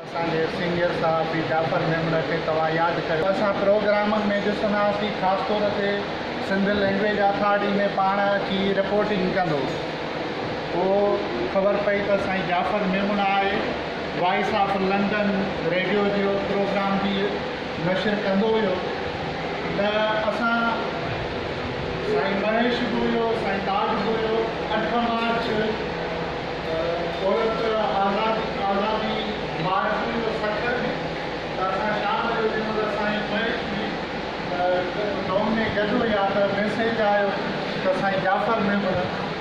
اسان جي سينيئر صحافي جعفر ميمڻ کي توهان ياد ڪريو. اسان پروگرامن ۾ ڏسندا هئاسين خاص طور تي سنڌ لينگويج اٿارٽي ۾ پاڻ اچي رپورٽنگ ڪندو پوء خبر پئي ته سائين جعفر ميمڻ آهي وائس آف لنڊن ريڊيو جو پروگرام به نشر ڪندو هيو ته اسان سائين مهيش به هيو سائين تاج به هيو 8 مارچ عورت آزادي مارچ هيو سکر ۾ ته اسان شام جو جنهن مهل سائين مهيش به ٽائون ۾ گڏ هيا ته ميسيج آيو ته سائين جعفر ميمڻ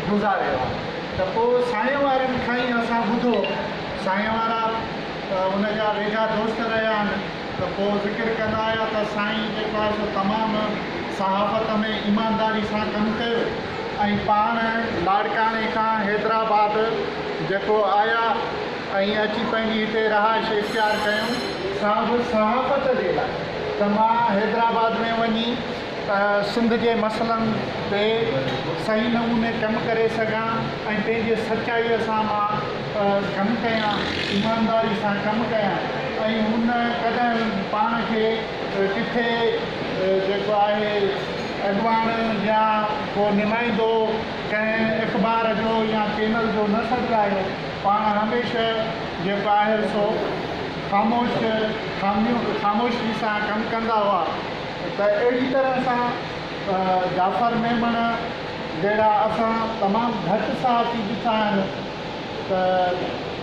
گذاري ويو آهي ته پوء سائين وارن کان ئي اسان ٻڌو سائين وارا ان جا ويجها دوست رهيا آهن ته پوء ذڪر ڪندا آيا ته سائين جيڪو آهي سو تمام صحافت ۾ ايمانداري سان ڪم ڪيو ۽ پاڻ لاڙڪاڻي کان حيدرآباد جيڪو آيا ۽ اچي پنهنجي هتي رهائش اختيار ڪيائون سا به صحافت جي لاء ته مان حيدرآباد ۾ وڃي سنڌ جي مسئلن تي صحيح نموني ڪم ڪري سگهان ۽ پنهنجي سچائيء سان مان ڪم ڪيان، ايمانداري سان ڪم ڪيان ۽ هن ڪڏهن پاڻ کي ڪٿي جيڪو آهي اڳواڻ يا ڪو نمائندو ڪنهن اخبار جو يا چينل جو نه سڏرايو، پاڻ هميشه جيڪو آهي سو خاموش خاموشي سان ڪم ڪندا هئا. ته اهڙي طرح سان جعفر ميمڻ جهڙا اسان تمام گهٽ صحافي ڏٺا آهن ته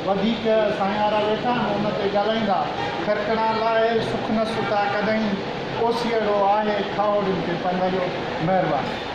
وڌيڪ سائين وارا ويٺا آهن ان تي ڳالهائيندا. کرڪڻا لاهي سک نه ستا ڪڏهين، اوسيئڙو آهي کاهوڙين تي پنڌ جو. مهرباني.